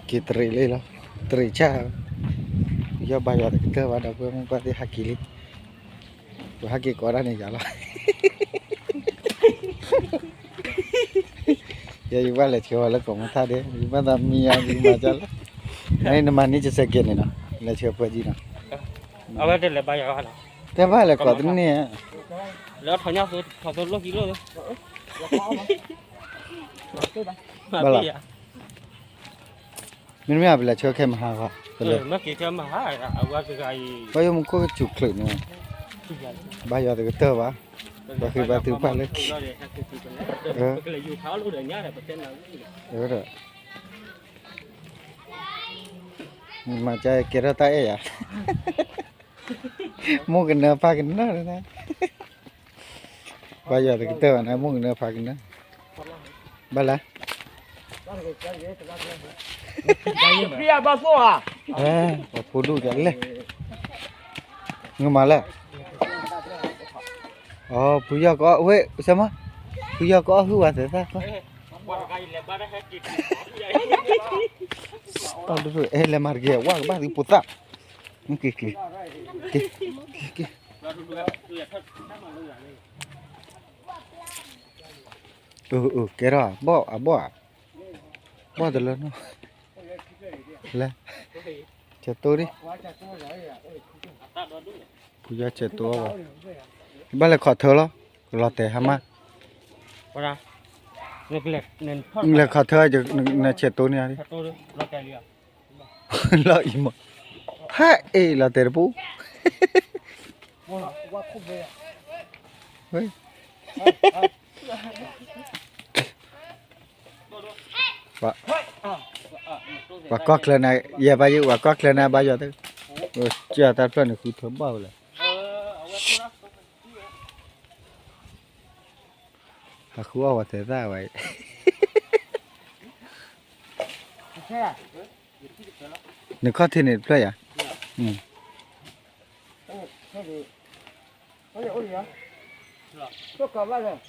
က့ၤတရံးလံလီၤ, တရံးဆၣ်, ယီၢ်ဘါယွၤတကတၢၢ်ဘၣ်ဒီး ပှၤမုၢ်ပှၢ်သ့ၣ်ဟးက့ၤလံ, ပှၤဟးက့ၤကိးဒၣ်န့ၣ်ယၤလီၤ. ယဲယဘၣ်လဲၤဆှၢဝဲလၢကိးမုၢ်ထၣ်ဒ့, ယဘၣ်သးမံယၤ ယမၤကလၢ, နမၤန့ၢ်ကစဲးက့ၤန့ၣ်နီၤ, လဲၤဆှၢပှဲၤကံနီၤ, အဝဲတလဲၤဘါယွၤလီၤ, တဲဘၣ်လဲၤကိးတန့ၢ်, လၢထီၣ်ညါသိးထီၣ်သိးလိၣ်ကံလိၣ်, ဘၣ်လီၤ. မ့မ့ၢ်ပလဲၤဆှၢခဲမဟါဘၣ်, ပလဲၤ, ဘၣ်ယိၣ်မူခိၣ်ကစူၤချုးန့ၣ်, ဘါယွၤတကတၢၢ်ဘၣ်, ပှၤဃ့ဘါထုကဖၣ်လၢခံ, ဒီး, မၤကကဲထီၣ်တၢ်အဲၣ်ယၤ, မိၢ်ကနၢဖါကနၢ, ဘါယွၤတကတၢၢ်ဘၣ်န့ၣ် မိၢ်ကနၢဖါကနၢ, ဘၣ်လၢ ပှၤဖိဒူၣ်ကလဲၣ်, ငမၤလဲၣ်, အီ ဖုယီၢ်ကအီၣ်ဝဲ, ဆၢမး, ဖုယီၢ်ကအီၣ်ဟုၣ်ဝဲသဲသၣ်, အဲ လဲၤမၤတက့ၢ်, ဝါကဘၣ်သုဖိသၣ်, က့ၤ, က့ၤ, က့ၤ, က့ၤ ကဲထီၣ် ဘီၣ်အဘီၣ်ဧါ, ဘီၣ်တလၢနီၤ, လဲၤ, ဆဲးတိဒံး, ဖုယီၢ်ဆဲးတိဘၣ်, ဘၣ်လဲၤခီၣ်ထၢလီၤ, ကလီၤတဲာ်ဟါမၢ်, လဲၤခီၣ်ထၢ, နဆဲးတိန့ၣ်, လီၤအံၤမး, ဟဲအ့ၣ်လီၤတဲာ်တပူၤ, ပှၤကီၢ်ချၢန့ၣ်, ယဲၢ်ဘါယိၣ် ပှၤကီၢ်ချၢန့ၣ် ဘါယွၤသ့ၣ်, ကၢ်တၢ်တဖျၢၣ်န့ၣ် ဃုထၢဘၣ်ဝဲလၢ ဟးဃုအီၣ်ဝဲသဲသၣ်ဝဲအံၤ, နခီၣ်ထံးန့ၣ်တဖျၢၣ်ယၤ,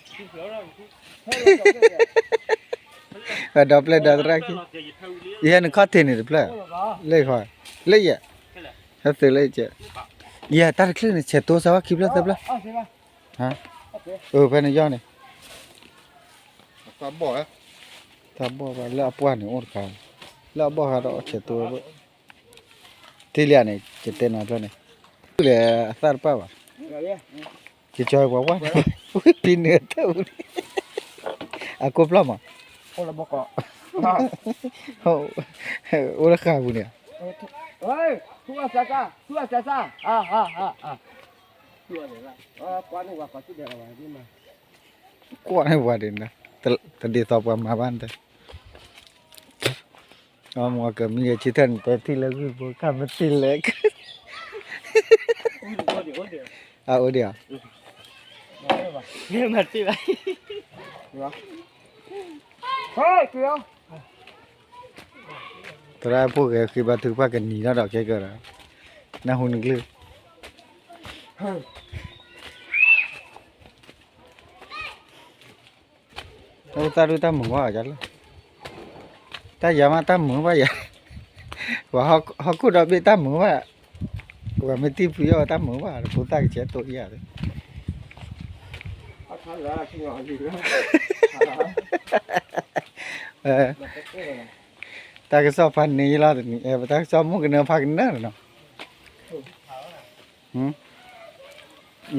ဒီပျဲၢ်ဒီသရၣ်ခံ, ယဟဲနခီၣ်ထံးန့ၣ်တဖျၢၣ်, လၢ, လၢယဲ, ဟဲသုးလၢယဲ, ယဲတၢ်တချုးန့ၣ် ဆဲးတိစၢၤဝဲခံဖျၢၣ်သၢဖျၢၣ်, အဖဲနယီၢ်န့ၣ်, တၢ်ဘီၣ်ဘၣ်လၢအပှၢ်န့ၣ်အိၣ်တခါ, လၢအဘီၣ်ဟးဒီးဆဲးတိဝဲ, ထံလံန့ၣ် ယတဲနၤဖျၢၣ်န့ၣ်, လဲၤအသၣ်တပၣ်ဘၣ်, ကကၠီပှၤဝါ, ဝံပံၤနုာ်တၢ်အူန့ၣ်, အကိၣ်ဖျီၣ်မး, အိၣ်လၢဃာ်ပူၤန့ၣ်, ကွၢ်န့ၣ်ပှၤကိးဒဲး, တဒ်သိးပှၤမၤဘၣ်န့ၣ်, အမ့ၢ်ကမံဂဲၤဆံထၢၣ်န့ၣ် တဲထံၣ်လၢဂုၢ်ဘိခါမ့ၢ်ထံၣ်လဲၣ်, အအိၣ်ဒံးဧါ, မၤတ့ၢ်ဘၣ်, သရၣ်ဖိဂဲၤဃ့ဘါထုကဖၣ်ကနံၤထီၣ်ဒီးခဲကၢဒီး, နၢ်ဟူနကလုၢ် တၢ်ဒုးတၢ်မုာ်ဘၣ်ယၤလၢ, တၢ်ယၤမးတၢ်မုာ်ဘၣ်ယၤ, ပှၤဟီၣ်ခိၣ်ဒီဘ့ၣ်တၢ်မုာ်ဘၣ်, ပှၤမ့ၢ်တံၢ်ဖုယီၢ်တၢ်မုာ်ဘၣ် ဖိသၣ်ကဆဲးတိၢ်ယၤ, တၢ်ကစီၣ်ဖးန့ၢ်ယလီၤတနံၤ, ပတၢ်ကစီၣ်မုၣ်ကနၢဖးကနၢနီၤ,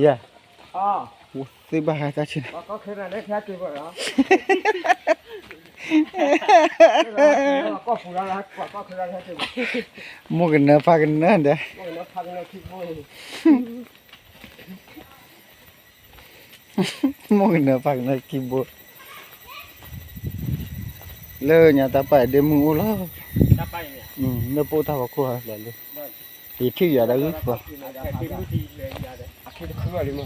ယဲ, သ့ၣ်ဘၣ်ဟဲတၢ်ဆ့န့ၣ်, မုၣ်ကနၢဖးကနၢဒီး, မုၣ်ကနၢဖးကနၢခံဘိ, လၢညါတၢ်ပာ်ဒ့မုၢ်အိၣ်လီၤ, လၢပအိၣ်တၢ်ဖီခိၣ်ဟးလီၤလၢ, ယထံၣ်ယၤဒီးဂုၢ်ပှၤ,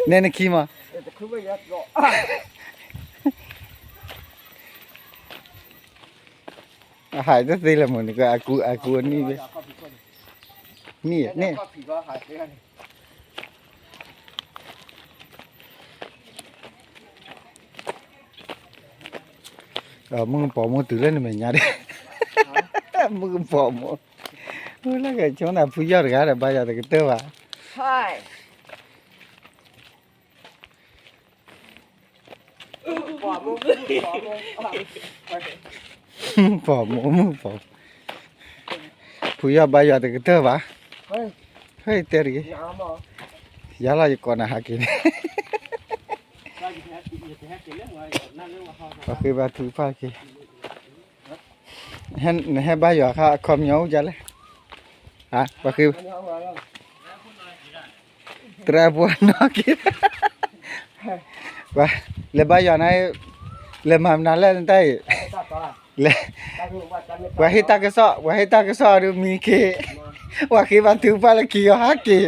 နဲနခံမး, အဟးတသ့လၢၤမးန့ၣ် ကအကူအနံၣ်ဘ့ၣ်, နံၣ်န့ၣ် မုၢ်ကပီၤမိၢ်တုၤလၢနမဲာ်ညါဒီး, မုၢ်ကပီၤမိၢ်, မုၢ်လၢကဆိနၤဖုယီၢ်တဂၤဒီး ဘါယွၤတကတၢၢ်ဘၣ်. ပီၤမိၢ်မုၢ်ပီၤ, ဖုယီၢ်ဘါယွၤတကတၢၢ်ဘၣ်. ဟဲတဲတဂ့ၤ, ယၤလီၤယကိးနၤဟးက့ၤန့ၣ်, ပှၤဃ့ဘါထုကဖၣ်တက့ၢ်. နဟဲဘါယွၤအခါ အခီပညီအိၣ်ဒ်လဲၣ်, ပှၤဃ့, သရၣ်ဖိနီၢ်က့ၤ, လဲၤဘါယွၤန့ၣ်, လဲၤမၤမနုၤလဲၣ်နတၢ်အံၤ, လဲၤ, ပှၤဟ့ၣ်တၢ်ကစီၣ်, ပှၤဟ့ၣ်တၢ်ကစီၣ်ဒီးမံခ့, ပှၤဃ့ဘါထုကဖၣ်လၢခံအီၤဟးက့ၤ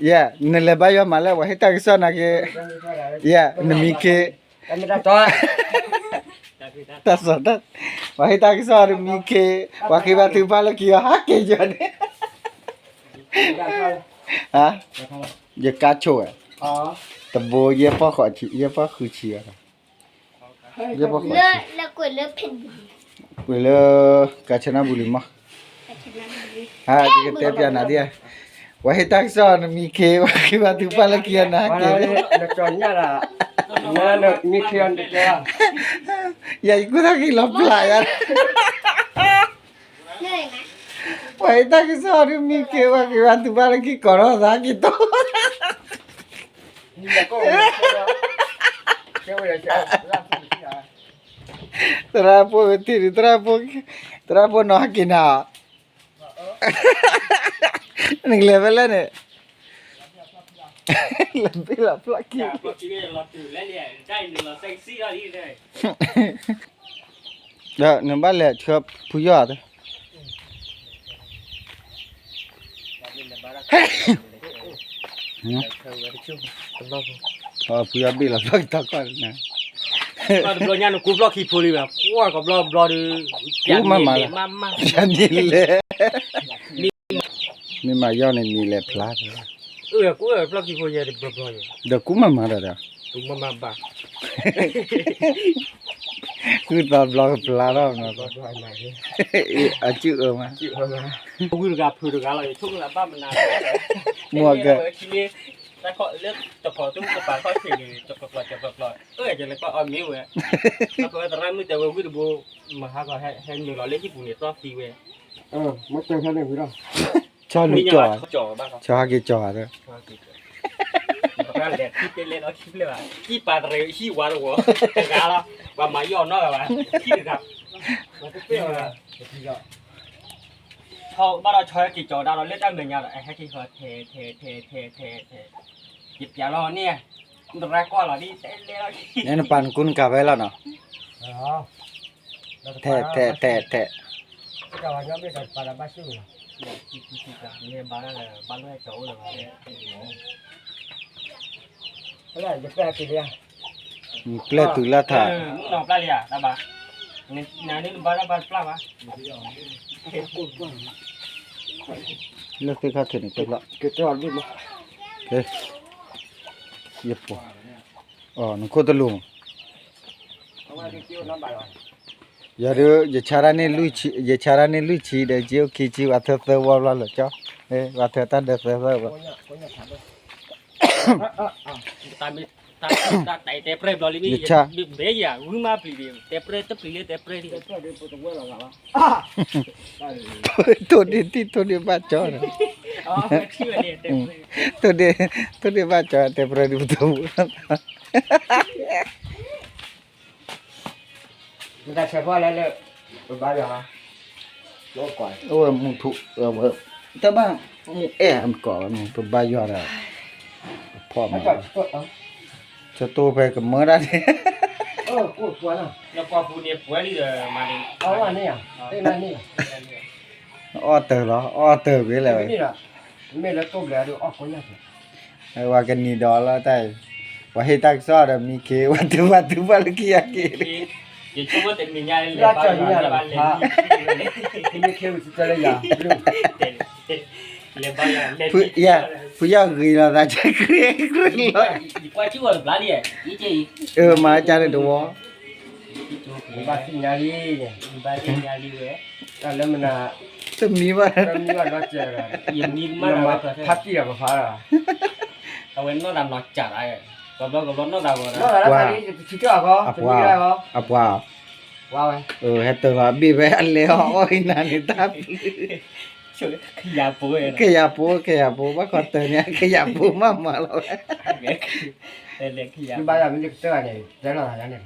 ယဲ, နလဲၤဘါယွၤမးလၢ ပှၤဟ့ၣ်တၢ်ကစီၣ်နာ်က့, ယဲ, နမံခ့, တၢ်စီၤ, ပှၤဟ့ၣ်တၢ်ကစီၣ်ဒီးမံခ့, ပှၤဃ့ဘါထုကဖၣ်လၢခံအီၤဟးက့ၤယဲန့ၣ်, ယကါဆိၣ်ဝဲ, တဘိယဲၢ်ပီၢ်ဃီဆံ, ယဲၢ်ပီၢ်ဃုဆံ, ယဲၢ်ပီၢ်ဃီဆံ, ကွံာ်လၢ ကၣ်ဆနၣ်ဘူရံၤမး, ယကတဲပျးနၤဒ်, ပှၤဟ့ၣ်တၢ်ကစီၣ်နမံခ့, ပှၤဃ့ဘါထုကဖၣ်လၢခံအီၤနဟးက့ၤ, ယၤယကူၣ်တၢ်က့ၤလီၤပျၢ်ယၤ ပှၤဟ့ၣ်တၢ်ကစီၣ်ဒုးမံခ့, ပှၤက့ၤဘါထုကဖၣ်လၢခံကိးထီၣ်သးက့ၤတီ, သရၣ်ဖိဝဲတ့ၢ်ဒုး, သရၣ်ဖိနီၢ်ဟဲက့ၤနၤ, နကလဲၤဖဲလဲၣ်န့ၣ်, လဲၤဘ့ၣ်လီၤဖျီၣ်ခံ ဒီးနဘၣ်လဲၤဆှၢဖုယီၢ်ဧါ, ဖုယီၢ်ဘ့ၣ်လီၤဖျီၣ်က့ၤ တၢ်ကီၢ်န့ၣ်, တဘျီညါနကူဖျီၣ်ခံဖိလံဘၣ်, ကွၢ်ကဘျီဘျီဒီး, ကူမးမးလီၤ, မ့ၢ်လဲၤ, မ့ၢ်မၤယီၢ်န့ၣ် မ့ၢ်လဲၤဖျါ, ဒီးကူမးမးဒီး, ကူမးမးဘၣ်, ဃုသီဘျီကဖျါထီၣ်, အစုၣ်အၢမး, ဝံတဂၤဖုးတဂၤလီၤ, ယဆိကမိၣ်လၢဘၣ်မနုၤ, မ့ၢ်က, တၢ်ခီလၢတခီသူတပာ်ခီၣ်ဆံးန့ၣ် တကျီကျီကျီကျီ, အၢ ယလဲၤကွၢ်အီၤမ့ၢ်ဝဲ, အဃိသရၣ်မုၣ်တဲဝဲဝံတဘိ, မဟါကီဟဲနုာ်လီၤလၢဟံၣ်ပူၤန့ၣ် သီသံဝဲ, မ့ၢ်တဲဖဲန့ၣ်ဝံၤဒီး, ဆီနုာ်ကၠီ, ဆီဟးက့ၤကၠီဧါ, လဲၤခံတဲလဲၤဒီးခံဖျၢၣ်ဘၣ်, ဟံၣ်ပာ်တရံးဟံၣ်ဝါတဝီ, တဂၤလီၤ, ပှၤမၤယီၢ်နီၢ်ဂၤဘၣ်, ခံတဂၤ, ဘၣ်ဒီးဆီဟဲက့ၤကၠီဒါဒီးလၢတၢ်မဲာ်ညါဒီး ဟဲက့ၤဃီထဲထဲထဲထဲထဲထဲ, ယပျးလီၤန့ၣ်, တရၣ်ကွၢ်လီၤဒ်တဲလဲၣ်လီၤ, နပာ်နကူနကၤဖဲလီၤနီၤ, ထဲထဲထဲထဲ, ပျဲၢ်တုၤလၢထး, လၢသ့ၣ်ခါထဲန့ၣ်တဖျၢၣ်, ယပှၤ, နခိၣ်တလူၤ, ယၤဒုး ယဆါတၢ်န့ၢ်လွံၢ်ဆံ, ယဆါတၢ်န့ၢ်လွံၢ်ဆံဒီး က့အိၣ်ခံဆံ ပှၤထၢသၢဝီဘျီလၢာ်ကၠီ, ပှၤထၢတၢ်ဒၢသၢသၢဘျီ, တၢ်တဲပြဲၢ်ဘျီလံ, ယဆါ, ဘဲယၤ ဝံမးပျံၤ, တဲပြဲၢ်တပျံၤလၢတဲပြဲၢ်ဒ် ထိၣ်ဒ့ၣ်တံၢ်ထိၣ်ဒ့ၣ်ဘၣ်ကၠီ, ထိၣ်ဒ့ၣ်, ထိၣ်ဒ့ၣ်ဘၣ်ကၠီ တဲပြဲၢ်ဒ်ပတဘူး, အိၣ်ဝဲမူထူ, တဘၣ်, မူအဲၣ်မကီးဝဲမူ ပဘါယွၤဒီး, ဖီၣ်မး, ဆတိၢ်ဖဲကမၢဒၣ်န့ၣ်, အီၣ်တၢ်လီၤ အီၣ်တၢ်ဂ့ၤလဲၣ်ဝဲ, ပှၤကနံၤဒီးလီၤတၢ်အံၤ, ပှၤဟ့ၣ်တၢ်ကစီၣ်ဒီးမံခ့, ပှၤတုၤပှၤတုၤပှၤလၢခံအက့ၤ, ယဆိကမိၣ်တနံၤညါလဲၤဘါယွၤ, ဖုယၤ ဖုယီၢ်ဂ့ၤလီၤသး ကဲကြ့ကြ့လီၤ, ယကွၢ်ကၠူၣ်ဝဲတဘျါလံ, အၢ မၤကၢ်န့ၣ်တဝီ, ဘၣ်သ့ၣ်ညါလံ, ဘၣ်သ့ၣ်ညါလံဝဲ, တၢ်လၢမနုၤ, တမံဘၣ်, တမံဘၣ်နီတစဲး, ယမံကမၣ်လီၤဝဲ, ဖးတံၢ်လီၤပဖးလီၤ, အဝဲနီၢ်သးနီၢ်စၢ်လီၤ, ကဘျီကဘျီနီၢ်သးဂီၤလီၤ, အပှၤ, အပှၤ, ဟဲတၢၤလီၤအဘ့ၣ်ဖဲအလဲၤအီၣ်အီၣ်အံၤနၤန့ၣ်တၢ်ပျုၤ ခယၤပိ, ခယၤပိ, ဘၣ်ခီတၢၤန့ၣ် ခယၤပိမးမးလီၤဝဲ, ဘၣ်ယၤမ့ၢ်ကတၢၢ်န့ၣ် တဲလီၤသးန့ၣ်,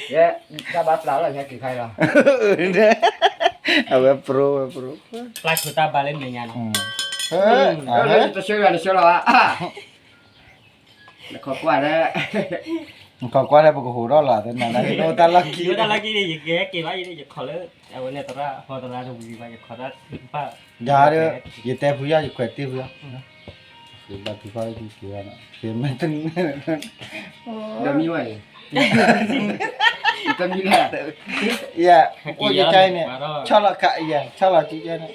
ယဲ, တၢ်ဘၣ်ပျၢ်လီၤ ယဟဲက့ၤခါလီၤ, အဝဲပြိဝဲပြိ, ပျၢ်ဆိတၢ်ဘါလၢမဲာ်ညါန့ၣ်, တဆှၢလီၤ တဆှၢလီၤ, နခီကွၢ်လၢ, နခီကွၢ်လၢပကဟိးထီၣ်လီၤ တနၤ တၢ်လီၢ်ခံ, တၢ်လီၢ်ခံန့ၣ် ယကဟဲက့ၤဘၣ်အံၤန့ၣ် ယခီလၢ, အဝဲန့ၣ်သရၣ် ဟီသရၣ်တဝံၤဘၣ် ယခီတၢ်ဘၣ်, ယၤဒီး, ယတဲဖုယီၢ် ယခွဲးတ့ၢ်ဖုယီၢ်, ဘၣ်ထုကဖၣ်က့ၤဝဲနီၤ က့ၤမ့ၢ်တနံၤ, ဒီးမံဝဲန့ၣ်, တမံလဲၣ်, ယၤ, အိၣ်ယကၢ်န့ၣ်, ဆီၣ်လီၤခးယၤ ဆီၣ်လီၤကံကၢ်န့ၣ်,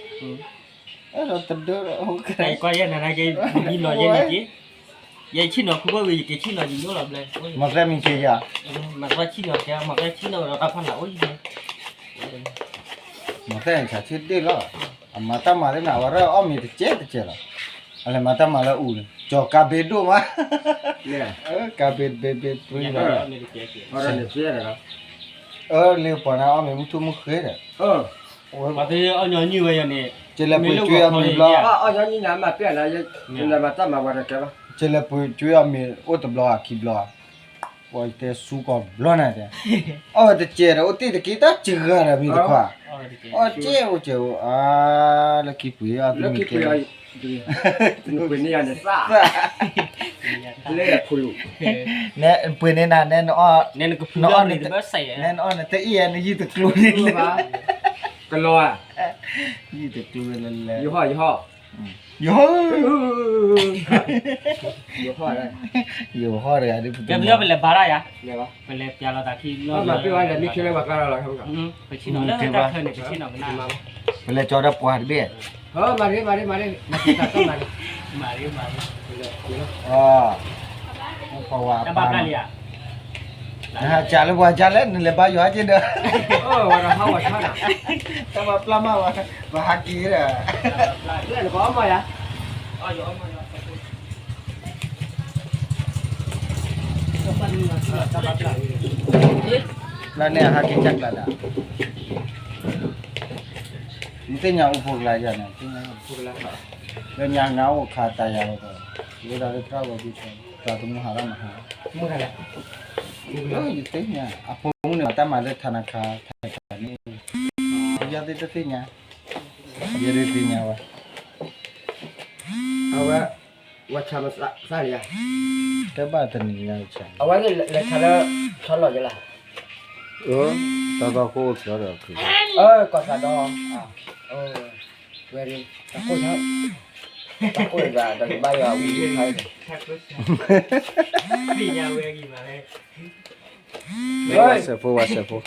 အဲၣ်ဒိးတဒၢဒီး, ကွၢ်ယဲနၤနက့ၤ, မံနီၤယဲန့ၣ်က့ၤ, ယဲဆ့ၣ်နီၤခူဘၣ်ဝံၤ ယက့ၤဆ့ၣ်နီၤယညိလီၤဘျဲ, မၤသဲမံၤက့ၤယၤ, မၤသဲဆ့ၣ်နီၤက့ၤ မၤသဲဆ့ၣ်နီၤဒီးတၢ်ဖးလၢ်အိၣ်ယဲ မၤသဲဆးဆ့ၣ်ဒ့ၣ်လီၤ, အမၤတၢ်မၤသ့ၣ်နၤ အဝဲရၢၢ်အီၣ်မ့ၤတကဲတကဲလီၤ, အလဲၤမၤတၢ်မၤလၢအူန့ၣ် ကၠီၤကါဘ့ဒိၣ်မး, ကါဘ့ဘ့ဘ့ပြံလီၤ, အၢလ့ပှၤန့ၣ်အီၣ်မ့ၤမုၢ်ထူၣ်မုၢ်ဃ့ဒီး, အၢ ကလဲၤပှ့ၤကွံာ်အီၣ်မ့ၤဘျီ, ကလဲၤပှ့ၤကွံာ်အီၣ်မ့ၤအိၣ်တဘျီခံဘျီ, ပှၤတဲဆူကီၢ်ဘျီနၤတဲ, အီၣ်ဝဲတကဲဒီး အိၣ်တ့ၢ်တက့ၢ်တၢ်စှၤဒီးမ့ၢ်တခွါ, အီၣ်ကဲအိၣ်ကဲအိၣ် အါ, လၢခံပှ့ၤအီၣ်သမံၤကဲ, ပှ့ၤန့ၢ်ယၤန့ၣ်သၣ်, လၢပှ့ၤန့ၢ်နၤနဲနအီၣ်, နဲနအီၣ်န့ၣ်, နဲနအီၣ်န့ၣ်တအ့ၣ်ယၤန့ၣ် ယံာ်တကျိၤန့ၣ်လၢ, ကလီၤဧါ, ယံာ်တကျိၤလၢလဲၤ, ယဟီၣ်ယဟီၣ်, ယဟီၣ်, ယဟီၣ်တဂၤဒ်ပတမၤ, ပလဲၤဘါရၣ်ယၤ, ပလဲၤပျးလီၤသးခံ, ပလဲၤကၠီဒီးပှၤတဘ့ၣ်, မၤရ့မၤရ့မၤရ့, မၤရ့မၤရ့, ပှၤဝၤပၢ်, နဟးကးလၢပှၤကါလဲၣ် နလဲၤဘါယွၤက့ၤဒီး, တၢ်ဘၣ်ပျၢ်မးဝဲ, ပဟးက့ၤဒီး, လၢန့ၣ်အဟးက့ၤကၢ်ကျါဒၣ်, နသ့ၣ်ညါအိၣ်ဖိကျါယၤန့ၣ်, လၢညါနၤအိၣ်ခါတၢ်ယၤလီၤ, ဝဲဒၣ်လၢတၢ်ဝဲဒ်သိး တၢ်တမူဟးထီၣ်မဟါ, ယသ့ၣ်ညါ အဖိမုၣ်န့ၣ် တၢ်မၤလၢထးနခါ ထးနခါန့ၣ်, ယသ့ၣ်တသ့ၣ်ညါ, ယသ့ၣ်သ့ၣ်ညါဝဲ, အဝဲ, ဝဲဆါမစၢ်လံဧါ, တဘၣ်တနံၤညါဆါ, အဝဲန့ၣ်လဲၤဆါလၢ, ဆီလီၤယလၢ, တၢ်သီခိၣ်အိၣ်ဆီဒီး, ကီၢ်ဆၣ်ဒီ, ဝဲ, တၢ်ကိၢ်, တၢ်ကိၢ်ယၤဒီးယဘါယွၤဝံၤ, ဝဲစဲးဖိ ဝဲစဲးဖိ